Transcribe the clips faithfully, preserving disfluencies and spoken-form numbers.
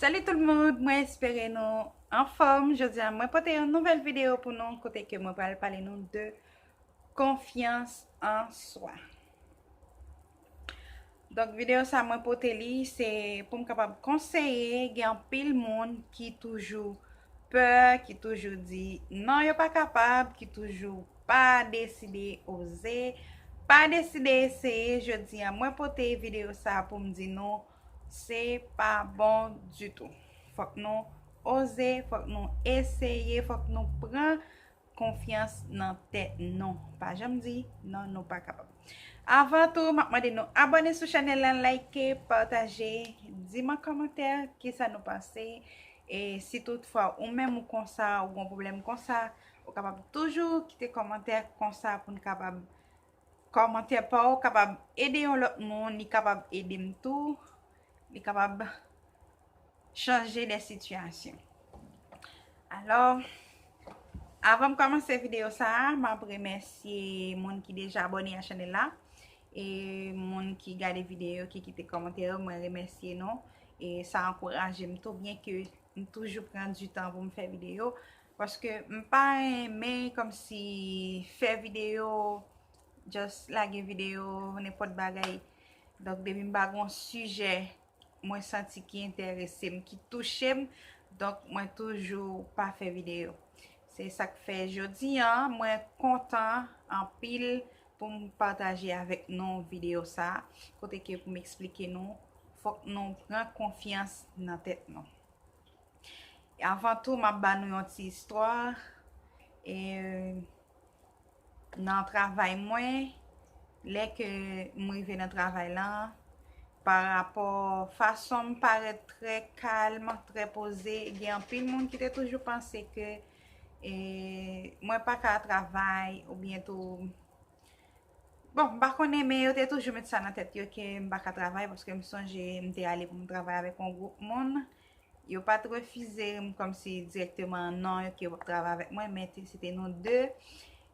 Salut tout le monde, mwen espere nou anfòm. Jodi a mwen pote yon nouvèl videyo pou nou kote ke mwen pral pale nou de konfyans an swa. Donk videyo sa mwen pote li se pou m kapab konseye, gen anpil moun ki toujou pè, ki toujou di non yo pa kapab, ki toujou pa deside oze, pa deside eseye. Jodi a mwen pote videyo sa pou m di nou se pa bon ditou. Fòk nou oze, fòk nou eseye, fòk nou pran konfyans nan tèt nou. Pa janm di non nou pa kapab. Avan tou, m ap mande nou abòne sou chanèl la, like, pataje, di m an kòmantè kisa nou panse. E si toutfwa ou menm ou konsa, ou gon pwoblèm konsa, ou kapab toujou kite kòmantè konsa pou n kapab, kòmantè pa w kapab ede yon lòt moun, li kapab ede m tou, li kapab chanje de sitiyasyon. Alò, avan m kòmanse videyo sa a, m ap remèsye moun ki deja abòne a chanèl la. E moun ki gade videyo, ki kite kòmantè yo, mwen remèsye nou. E sa ankouraje m tou, byen ke m toujou pran di tan pou m fè videyo. Paske m pa renmen kòmsi fè videyo, just lage videyo, nenpòt bagay. Donk, depi m pa gon sijè mwen santi ki enterese m, ki touche m, donk mwen toujou pa fè videyo. Se sa k fè jodi a, mwen kontan anpil pou m pataje avèk nou videyo sa, kote ke pou m eksplike nou, fòk nou pran konfyans nan tèt nou. Avan tou, m ap ba nou yon ti istwa. E, nan travay mwen, lè ke m rive nan travay lan, pa rapò fason m parèt trè kalm, trè poze, gen anpil moun ki te toujou panse ke, e, mwen pa ka travay oubyen tou, bon, m pa konnen, men yo te toujou met sa nan tèt yo ke m pa ka travay, paske m sonje m te ale pou m travay avèk yon gwoup moun. Yo pa t refize m kòmsi dirèkteman non, yo ke yo p ap travay avèk mwen, men te, se te nou de.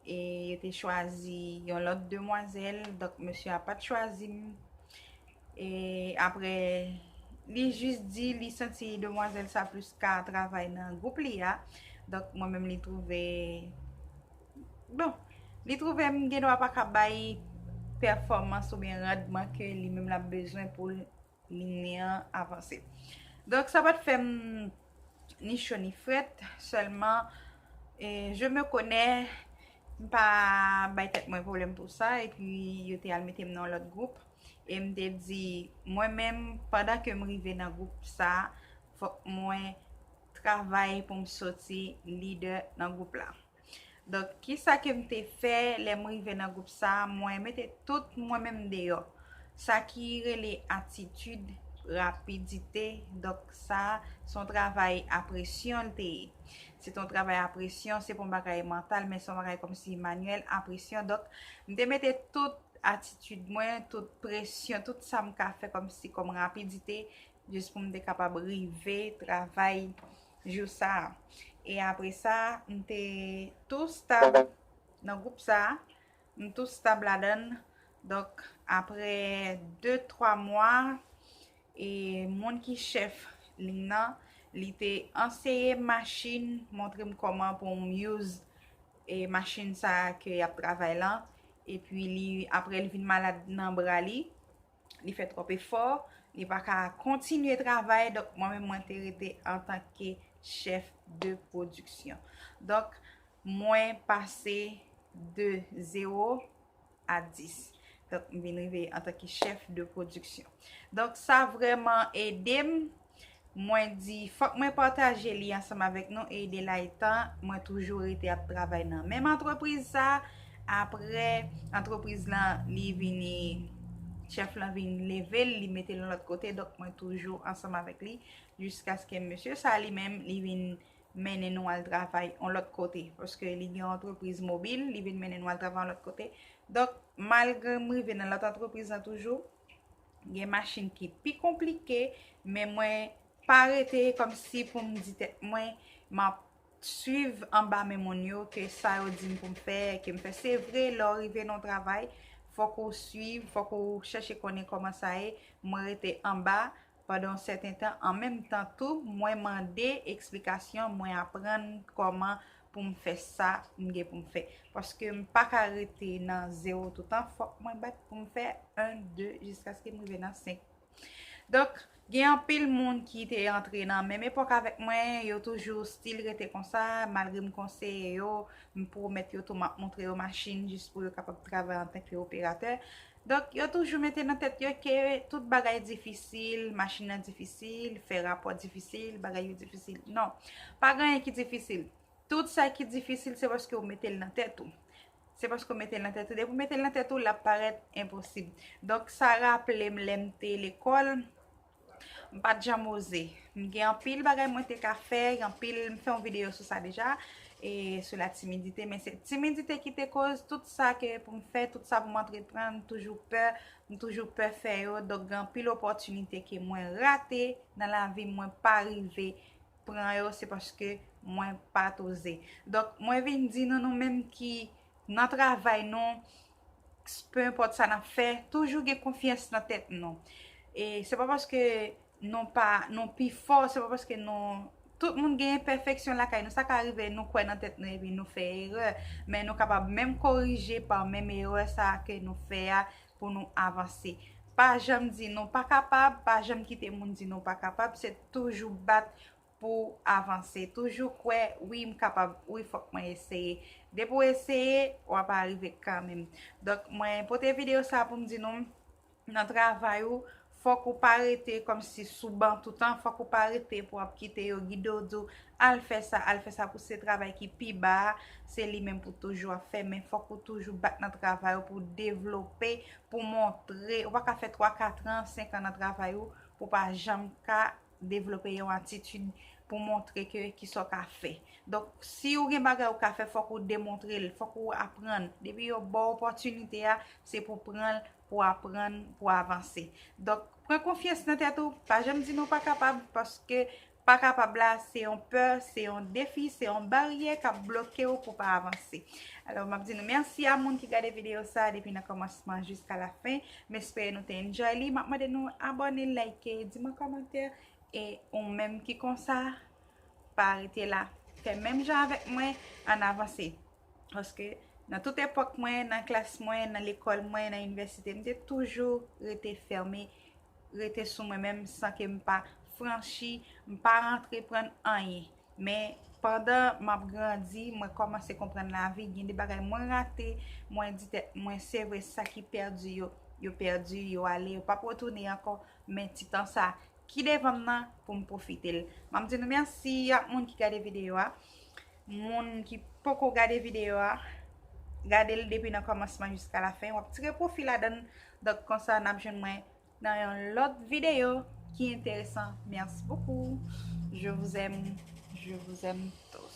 E yo te chwazi yon lòt demwazèl, donk mesye a pa t chwazi m. E apre, li jis di li santi demwazèl sa plis ka travay nan gwoup li a. Donk mwen menm li twouve, bon, li twouve m gen dwa pa ka bay pèfòmans oubyen randman ke li menm l ap bezwen pou l limen an avanse. Donk, sa pa t fè m ni cho ni frèt, sèlman, e, je me connais, m pa bay tèt mwen pwoblèm pou sa, epi yo te al mete m nan yon lòt gwoup, e m te di, mwen menm, pandan ke m rive nan gwoup sa, fòk mwen travay pou m soti lidè nan gwoup la. Donk, kisa ke m te fè lè m rive nan gwoup sa a? Mwen mete tout mwen menm deyò. Sa ki rele atitid, rapidite, donk sa a, se yon travay a presyon l te ye. Se te yon travay a presyon, se pa yon bagay mantal, men se yon bagay kòmsi manyèl, a presyon. Donk, m te mete tout atitid mwen, tout presyon, tout sa m ka fè kòmsi kòm rapidite, jis pou m te kapab rive travay jou sa a. E apre sa, m te tou stab nan gwoup sa a, m tou stab ladan l. Donk, apre de, twa mwa, e moun ki chèf liy nan, li te anseye m machin, montre m kòman pou m use, e machin sa a ke y ap travay lan. Epi li, apre li vin malad nan bra li, li fè twòp efò, li pa ka kontinye travay, donk mwen menm mwen te rete antanke chèf de pwodiksyon. Donk, mwen pase de zewo a dis. Donk, m vin rive antanke chèf de pwodiksyon. Donk, sa vrèman ede m. Mwen di, fòk mwen pataje li ansanm avèk nou, e de la etan, mwen toujou rete ap travay nan menm antrepriz sa. Apre, antrepriz lan, li vini, chèf lan vin leve l, li mete l yon lòt kote, donk mwen toujou ansanm avèk li, jiskaske mesye sa li menm, li vin mennen nou al travay yon lòt kote, paske li gen yon antrepriz mobil, li vin mennen nou al travay yon lòt kote. Donk, malgre m rive nan lòt antrepriz lan toujou, gen machin ki pi konplike, men mwen pa rete kòmsi pou m di tèt mwen, m ap swiv anba men moun yo, ke sa yo di m pou m fè, ke m fè. Se vre, lè w rive nan yon travay, fòk ou swiv, fòk ou chèche konnen kòman sa ye. Mwen rete anba, pandan yon sèten tan. An menm tan tou, mwen mande eksplikasyon, mwen aprann kòman pou m fè sa m gen pou m fè. Paske m pa ka rete nan zewo toutan, fòk mwen bat pou m fè en, de, jiskaske m rive nan senk. Donk, gen anpil moun ki te antre nan menm epòk avèk mwen, yo toujou still rete konsa, malgre m konseye yo, m pwomèt yo tou m ap montre yo machin jis pou yo kapab travay antanke operatè. Donk, yo toujou mete nan tèt yo ke tout bagay difisil, machin nan difisil, fè rapò difisil, bagay yo difisil. Non, pa gen anyen ki difisil. Tout sa ki difisil, se paske w mete l nan tèt ou. Se paske w mete l nan tèt ou. Depi w mete l nan tèt ou, l ap parèt enposib. Donk, sa raple m lè m te lekòl, m pa t janm oze. M gen anpil bagay mwen te ka fè, gen anpil, m fè yon videyo sou sa deja, e sou la timidite, men se timidite ki te koz tout sa ke pou m fè, tout sa pou m antreprann, m toujou pè, m toujou pè fè yo. Donk, gen anpil opòtinite ke mwen rate nan lavi m, mwen pa rive pran yo, se paske mwen pa t oze. Donk, mwen vin di nou, nou menm ki nan travay nou, pe enpòt sa n ap fè, toujou gen konfyans nan tèt nou. E se pa paske nou pa, nou pi fò, se pa paske nou, tout moun gen enpèfeksyon lakay nou. Sa ka rive, nou kwè nan tèt nou epi nou fè erè. Men nou kapab menm korije pa menm erè sa ke nou fè a pou nou avanse. Pa janm di nou pa kapab, pa janm kite moun di nou pa kapab, se toujou bat pou avanse. Toujou kwè, wi, m kapab, wi, fòk mwen eseye. Depi w eseye, w ap arive kanmenm. Donk, mwen pote videyo sa pou m di nou, nan travay ou, fòk ou pa rete kòmsi sou ban toutan, fòk ou pa rete pou w ap kite yo gide w, di w, al fè sa, al fè sa, pou se travay ki pi ba a, se li menm pou toujou ap fè, men fòk ou toujou bat nan travay ou pou devlope, pou montre, ou pa ka fè twa, kat an, senk an nan travay ou, pou pa janm ka devlope yon atitid pou montre ke kisa w ka fè. Donk, si ou gen bagay ou ka fè, fòk ou demontre l, fòk ou aprann. Depi yo ba w opòtinite a, se pou pran l, pou aprann, pou avanse. Donk, pran konfyans nan tèt ou, pa janm di nou pa kapab, paske pa kapab la, se yon pè, se yon defi, se yon baryè k ap bloke w pou pa avanse. Alò, m ap di nou mèsi a moun ki gade videyo sa a depi nan kòmansman jiska lafen. M espere nou te enjoy li. M ap mande nou abòne, like, di mwen kòmantè. E ou menm ki konsa, pa rete la. Fè menm jan avèk mwen, ann avanse. Paske nan tout epòk mwen, nan klas mwen, nan lekòl mwen, nan inivèsite, m te toujou rete fèmen, rete sou mwen menm san ke m pa franchi, m pa antreprann anyen. Men pandan m ap grandi, mwen kòmanse konprann lavi, gen de bagay mwen rate, mwen di tèt mwen, se vre, sa ki pèdi yo, yo pèdi, yo ale, yo p ap retounen ankò, men ti tan sa ki devan m nan pou m pwofite l. M ap di nou mèsi ak moun ki gade videyo a. Moun ki poko gade videyo a, gade l depi nan kòmansman jiska lafen. W ap tire pwofi ladan l. Donk, konsa, n ap jwenn mwen nan yon lòt videyo ki enteresan. Merci beaucoup. Je vous aime. Je vous aime tous.